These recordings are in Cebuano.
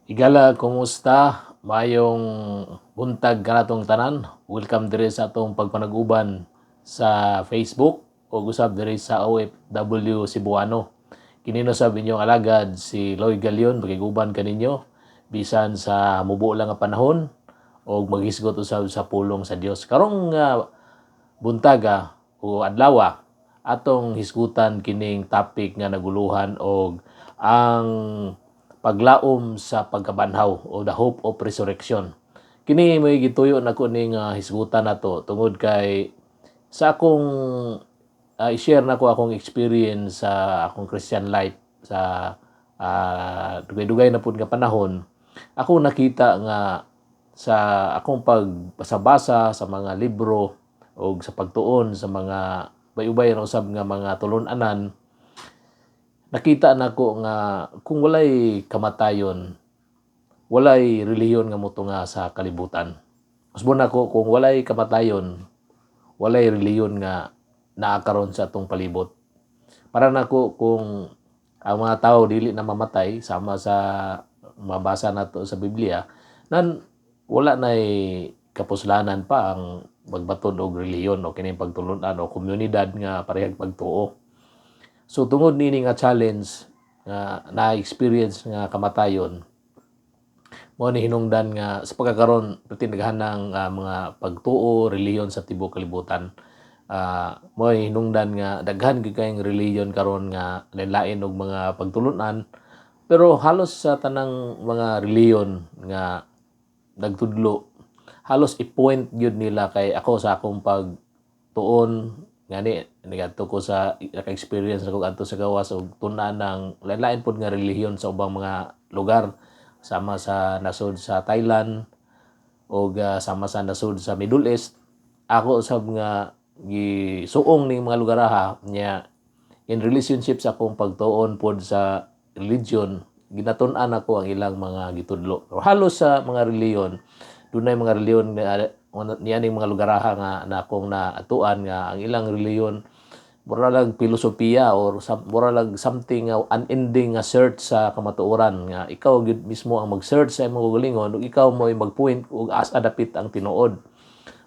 Higala, kumusta? Maayong buntag kanatong tanan. Welcome diri sa atong pagpanaguban sa Facebook o usab diri sa OFW Cebuano. Kini no sab inyong alagad, si Lloyd Galion, makiguban kaninyo bisan sa mubo lang nga panahon og maghisgot usab sa pulong sa Dios. Karong buntaga o adlawa, atong hisgutan kining topic nga naguluhan og ang paglaom sa pagkabanhaw o the hope of resurrection. Kini may gituyo nako ning hisgutan nato tungod kay sa akong i-share nako akong experience sa akong Christian life sa dugay-dugay na pud nga panahon. Ako nakita nga sa akong pagbasa-basa sa mga libro o sa pagtuon sa mga bayubay na usab nga mga tulon-anan, nakita nako nga kung walay kamatayon, walay relihiyon nga motunga sa kalibutan. Usbon nako, kung walay kamatayon, walay relihiyon nga naa karon sa atong palibot. Para nako, kung ang mga tao dili na mamatay sama sa mabasa nato sa Biblia, nan wala nay kapuslanan pa ang magbaton og relihiyon o kining pagtulunan o komunidad nga parehag pagtuo. So tungod niini nga challenge nga na-experience nga kamatayon, mao ni hinungdan nga sa pagkakaron daghan ng mga pagtuo, relihiyon sa tibuok kalibutan. Mao ni hinungdan nga daghan gyud kayong relihiyon karon nga lain-lain og mga pagtulunan, pero halos sa tanang mga relihiyon nga nagtudlo, halos i-point gyud nila. Kay ako, sa akong pagtuon ngani, nigadto ko sa naka-experience ako adto sa gawas og tun-an ng lain-lain pod nga relihiyon sa ubang mga lugar, sama sa nasod sa Thailand o sama sa nasod sa Middle East. Ako usab nga gisuong ning mga lugar ha nya in relationship sa akong pagtuon pod sa religion, ginatun-an ako ang ilang mga gitudlo. Pero halos sa mga relihiyon, dunay mga relihiyon nga niya ning mga lugaraha nga na akong naatuan nga ang ilang relihiyon mura lang filosofiya or mura lang something nga unending nga search sa kamatuoran, nga ikaw gyud mismo ang mag-search sa imong kaugalingon ug ikaw mo'y mag-point ug asa dapit ang tinuod.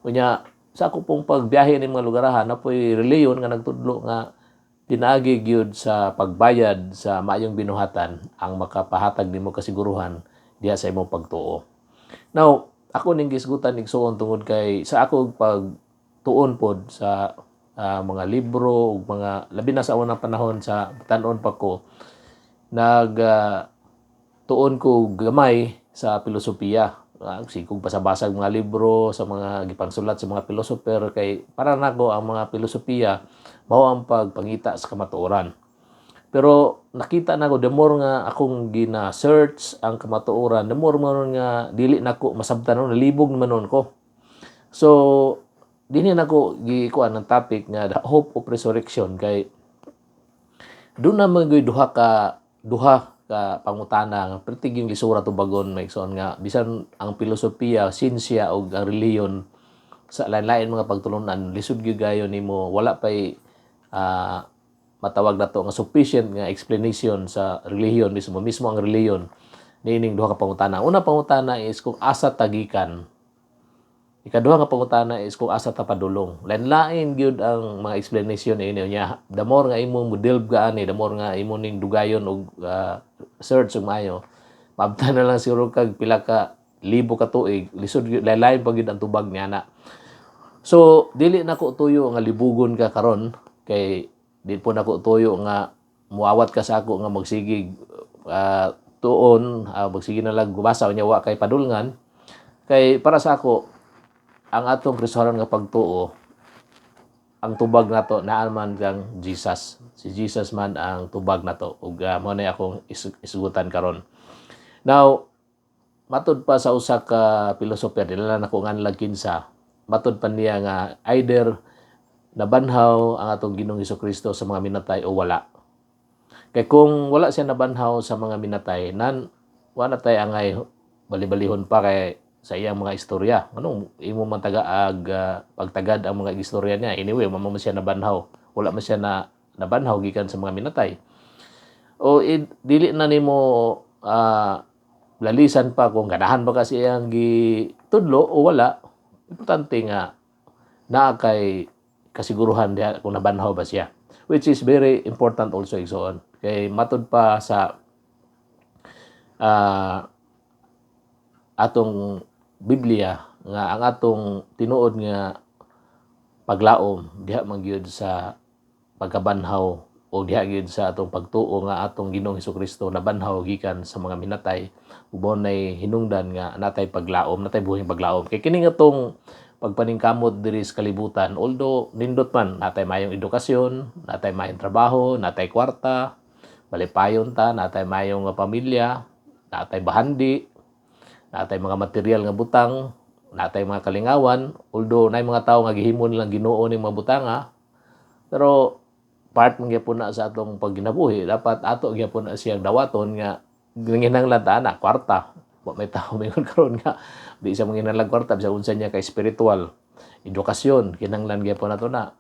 Unya sa ako pong pagbiyahe ning mga lugarahan, napoy relihiyon nga nagtudlo nga pinaagi gyud sa pagbayad sa maayong binuhatan ang makapahatag nimo kasiguruhan diha sa imong pagtuo. Now, ako ning gisgutan, igsuon, tungod kay sa ako pagtuon pod sa mga libro ug mga labi na sa unang panahon sa tan-on pa ko, nag tuon ko gamay sa filosofiya. Sikog basa-basa og mga libro sa mga gipangsulat sa mga philosopher, kay para nako ang mga filosofiya mao ang pagpangita sa kamatuoran. Pero nakita nako, the more nga akong gina-search ang kamatuoran, the more man nga dili nako masabtan, no, nalibog man nun ko. So dinhi nako gikuan ng topic nga the hope of resurrection, kay duna man gyud duha ka pangutana nga perti yung lisura tubagon, maigsoon, nga bisan ang filosofiya, sinsya ug ang relihiyon sa lain-lain mga pagtulunan, lisod gyud gayo nimo, wala pay matawag nato nga sufficient nga explanation sa relihiyon mismo mismo ang relihiyon niining duha ka pangutana. Una pangutana is kung asa ta gikan. Ikaduha nga pangutana is kung asa ta padulong. Lain-lain gyud ang mga explanation niini niya. The more nga imo mo delve ka ani, the more nga imo ning dugayon og search og maayo, maabtan na lang siguro kag pila ka libo ka tuig, lisod gyud, lain-lain pa gyud ang tubag niya na. So dili nako tuyo nga libugon ka karon, kay di po nako tuyo nga muawat ka sa ako nga magsigig tuon, magsige na lang gubasa unya wa kay padulngan. Kay para sa ako, ang atong Kristohanon nga pagtuo, ang tubag nato naa man kang Jesus. Si Jesus man ang tubag nato ug mao na akong isgutan karon. Now, matud pa sa usa ka philosopher, dili na nako nganlag kinsa, matud pa niya nga either nabanhaw ang atong Ginoong Kristo sa mga minatay o wala. Kay kung wala siya nabanhaw sa mga minatay, nan wala tay angay bali-balihon pa kay sa iyang mga istorya. Anong imo man taga-ag pagtagad ang mga istorya niya? Anyway, wa man siya nabanhaw. Wala man siya na nabanhaw gikan sa mga minatay. O dili na nimo Lalisan pa kung ganahan ba kasi iyang gitudlo o wala, importante nga naa kay kasiguruhan diha kung nabanhaw ba siya, which is very important also, igsoon, kay matud pa sa atong Biblia nga ang atong tinuod nga paglaom diha man gyud sa pagkabanhaw o diha gyud sa atong pagtuo nga atong Ginoong Hesukristo nabanhaw gikan sa mga minatay ug mao nay hinungdan nga natay paglaom, natay buhing paglaom. Kay kini nga tong pagpaningkamot diri sa kalibutan, although nindot man, natay mayong edukasyon, natay mayong trabaho, natay kwarta, malipayon ta, natay mayong nga pamilya, natay bahandi, natay mga material nga butang, natay mga kalingawan, although nay mga tawo nga gihimo nilang Ginoo ning mga butanga, pero part man gyapon na sa atong pagginabuhi. Dapat ato gyapon na siyang dawaton nga nanginahanglan ta ana kwarta. Wa may tao mingon karon nga di siya manginahanglan kwarta bisan unsa niya kay spiritual. Edukasyon, kinahanglan gyapon nato na.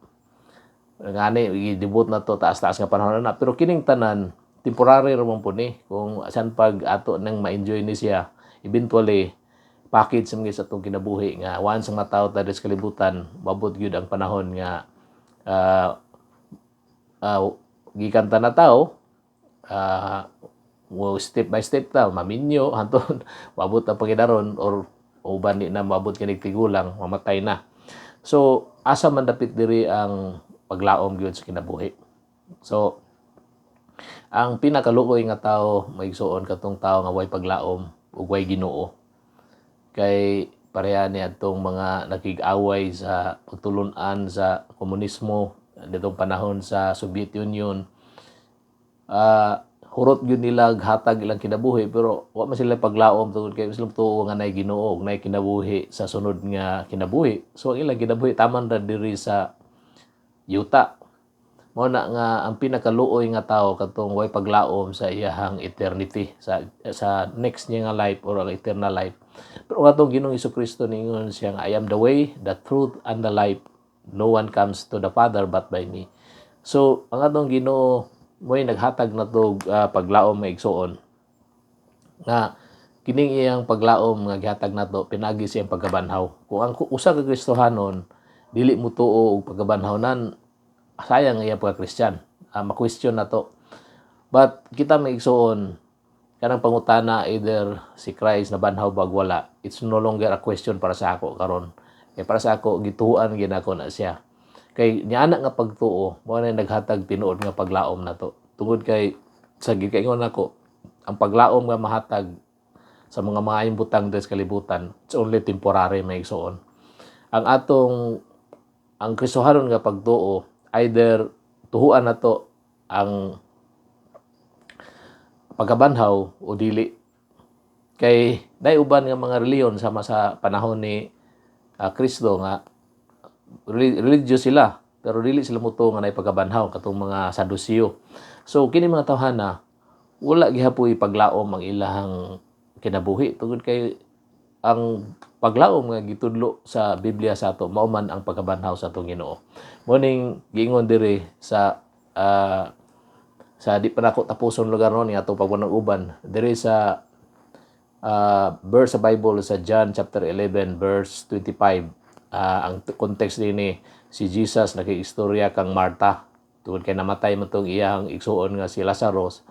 Ngani i-debut na to taas-taas nga panahon na, pero kining tanan temporary ra man po ni. Kung asan pag ato nang ma-enjoy ni siya, eventually package sa mga sa atong kinabuhi nga once ang matawo ta sa kalibutan, mabot gyud ang panahon nga gikan ta na tao, well, step by step ta maminyo hanton mabot ang pangidaron or uban di na maabot kinig tigulang, mamatay na. So asa man dapit diri ang paglaom gyud sa kinabuhi? So ang pinakaluoy nga tao, maigsuon, katong tao nga way paglaom ug way Ginoo, kay pareha ni atong mga nakig-away sa pagtulunan sa komunismo ditong panahon sa Soviet Union. Hurot gyud nila hatag ilang kinabuhi, pero wa man sila paglaom tungod kay sila tuo nga nay Ginoo ug nay kinabuhi sa sunod nga kinabuhi. So ang ilang kinabuhi taman ra diri sa yuta. Mao na nga ang pinakaluoy nga tao katong way paglaom sa iyahang eternity, sa next niya nga life or ang eternal life. Pero atong Ginoong Kristo, ningon siya nga, "I am the way, the truth and the life. No one comes to the Father but by me." So ang atong Ginoo mo'y naghatag na to paglaom, mga igsuon, nga kining iyang paglaom nga gihatag nato pinagi sa iyang pagkabanhaw. Kung ang usa ka Kristohanon dili mo tuo og pagkabanhaw nan, sayang ang iyang pagka-Christian. Ma-question na to. But kita, mga igsuon, kanang pangutana either si Christ nabanhaw ba og wala, it's no longer a question para sa ako karon. Kay para sa ako, gituan gyud ako na siya. Kay niana nga pagtuo, mao na naghatag tinuod nga paglaom nato. Tungod kay sa gikaingon nako, ang paglaom nga mahatag sa mga maayong butang diri sa kalibutan, it's only temporary, mga igsuon. Ang atong ang Kristohanon nga pagtuo, either tuhuan nato ang pagkabanhaw o dili. Kay nay uban nga mga relihiyon sama sa panahon ni Kristo nga religious sila pero dili sila mutuo nga nay pagkabanhaw, katong mga Saduceo. So kini mga tawhana wala gihapoy paglaom ang ilahang kinabuhi tungod kay ang paglaom nga gitudlo sa Biblia sa ato mao man ang pagkabanhaw sa atong Ginoo. Mo ning giingon diri sa di pa nako tapuson lugar no ni atong pagpanag-uban diri sa verse sa Bible sa John chapter 11 verse 25. Ang context dinhi, si Jesus nakiistorya kang Martha tungod kay namatay man tong iyang igsuon nga si Lazarus.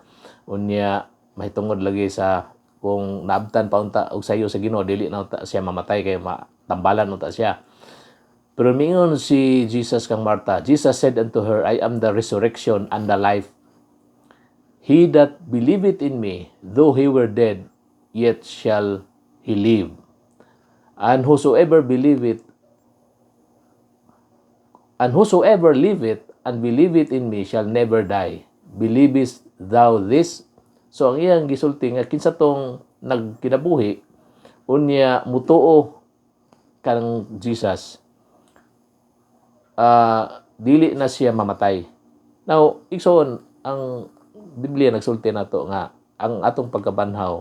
Unya mahitungod lagi sa kung naabtan pa unta og sayo sa Ginoo, dili na unta siya mamatay kay matambalan unta siya. Pero mingon si Jesus kang Martha, Jesus said unto her, "I am the resurrection and the life. He that believeth in me, though he were dead, yet shall he live. And whosoever believeth, and whosoever liveth and believeth in me shall never die. Believest thou this?" So ang iyang gisulti nga kinsa tong nagkinabuhi unya mutuo kang Jesus, dili na siya mamatay. Now, igsoon, ang Biblia nagsulti nato nga ang atong pagkabanhaw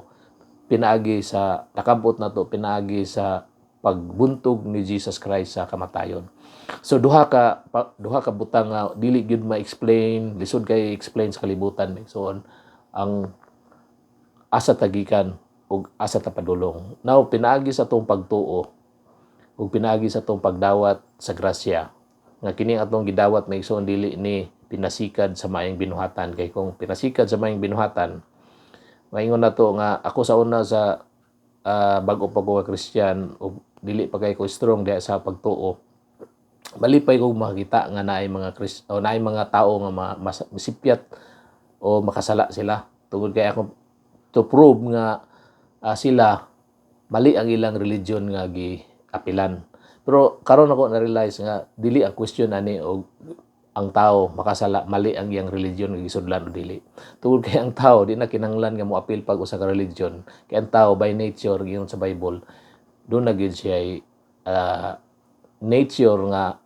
pinaagi sa nakabot nato pinaagi sa pagbuntog ni Jesus Christ sa kamatayon. So duha ka butang nga dili gyud ma-explain, lisod kay explain sa kalibutan. So ang asa tagikan Ug asa ta padulong? Now, pinaagi sa atong pagtuo ug pinaagi sa atong pagdawat sa grasya, nga kini atong gidawat, mga igsoon, dili ni pinasikad sa maayong binuhatan, kay kung pinasikad sa maayong binuhatan, maingon na to nga ako sa una sa bag-o pa ko nga Christian ug dili pa kay ko strong diha sa pagtuo, malipay kog makita nga naay mga Chris o naay mga tao nga masipyat o makasala sila, tungod kay ako to prove nga sila mali ang ilang religion nga giapilan. Pero karon ako na-realize nga dili ang question ani og ang tao makasala, mali ang iyang religion nga gisudlan o dili. Tungod kay ang tao di na kinahanglan nga moapil pag usa ka religion. Kay ang tao by nature, giingon sa Bible, doon na gyud siya nature nga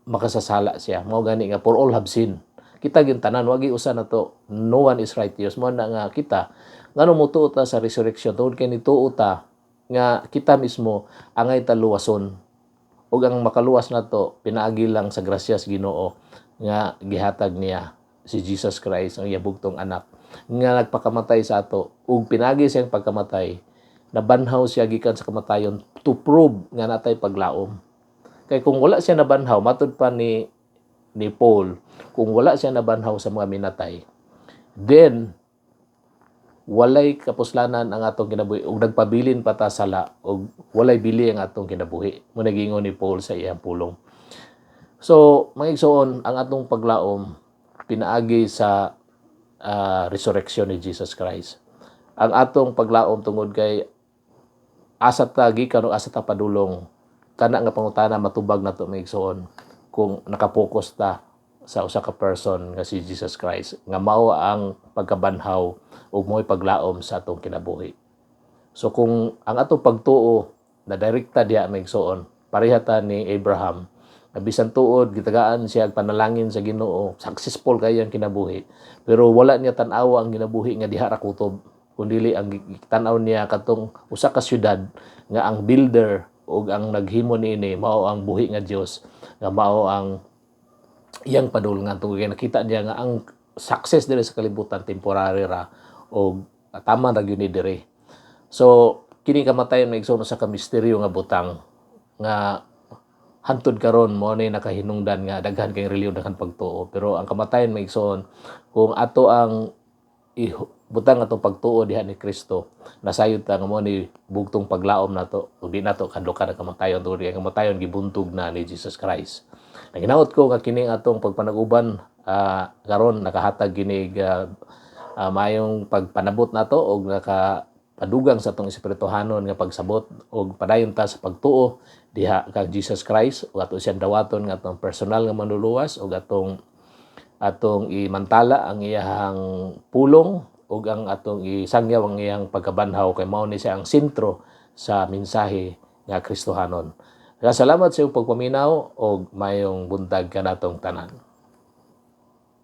makasasala siya. Mao gani nga for all have sinned. Kita gyud tanan, wagi usa na to. No one is righteous. Mao na nga kita ngano motuo ta sa resurrection, tungod kay nituo ta nga kita mismo angay ta luwason ug ang makaluwas nato pinaagi lang sa grasya sa Ginoo nga gihatag niya si Jesus Christ, ang iyang bugtong anak nga nagpakamatay sa ato, ug pinaagi siyang pagkamatay nabanhaw siya gikan sa kamatayon to prove nga natay paglaom. Kay kung wala siya nabanhaw, matud pa ni Paul, kung wala siya nabanhaw sa mga minatay, then walay kapuslanan ang atong kinabuhi ug nagpabilin pa ta sala ug walay bili ang atong kinabuhi. Mo nagingon ni Paul sa iyang pulong. So, mga igsoon, ang atong paglaom pinaagi sa resurrection ni Jesus Christ. Ang atong paglaom tungod kay asa ta gikan o asa ta padulong, kana nga pangutana matubag nato, mga igsoon, kung nakapokus ta sa usa ka person nga si Jesus Christ, nga mao ang pagkabanhaw ug mo'y paglaom sa atong kinabuhi. So kung ang atong pagtuo na direkta diha, mga igsoon, pareha ta ni Abraham, na bisan tuod gitagaan siya og panalangin sa Ginoo, successful kay ang kinabuhi, pero wala niya tan-awa ang kinabuhi nga diha ra kutob, kun dili ang tan-aw niya katong usa ka syudad nga ang builder ug ang naghimo niini mao ang buhi nga Dios, nga mao ang iyang padulngan, tungod kay nakita niya nga ang success diri sa kalibutan temporary ra og tama ra gyud ni diri. So kini kamatayon, mga igsoon, usa ka misteryo nga butang nga hantod karon mo ni nakahinungdan nga daghan kay relihiyon, daghan pagtuo. Pero ang kamatayon, mga igsoon, kung ato ang butang atong pagtuo diha ni Kristo, nasayod ta nga mo ni bugtong paglaom nato ug di nato kadlokan ang kamatayon, tungod kay ang kamatayon gibuntog na ni Jesus Christ. Naginaot ko nga kini atong pagpanaguban karon nakahatag kini maayong pagpanabot nato og nakapadugang sa atong espirituhanon nga pagsabot, og padayon ta sa pagtuo diha kang Jesus Christ ug ato siyang dawaton nga atong personal nga manluluwas, ug atong atong imantala ang iyang pulong ug ang atong isangyaw ang iyang pagkabanhaw, kay mao ni siya ang sentro sa mensahe nga Kristohanon. Kaya salamat sa iyong pagpaminaw og mayong buntag kanatong tanan.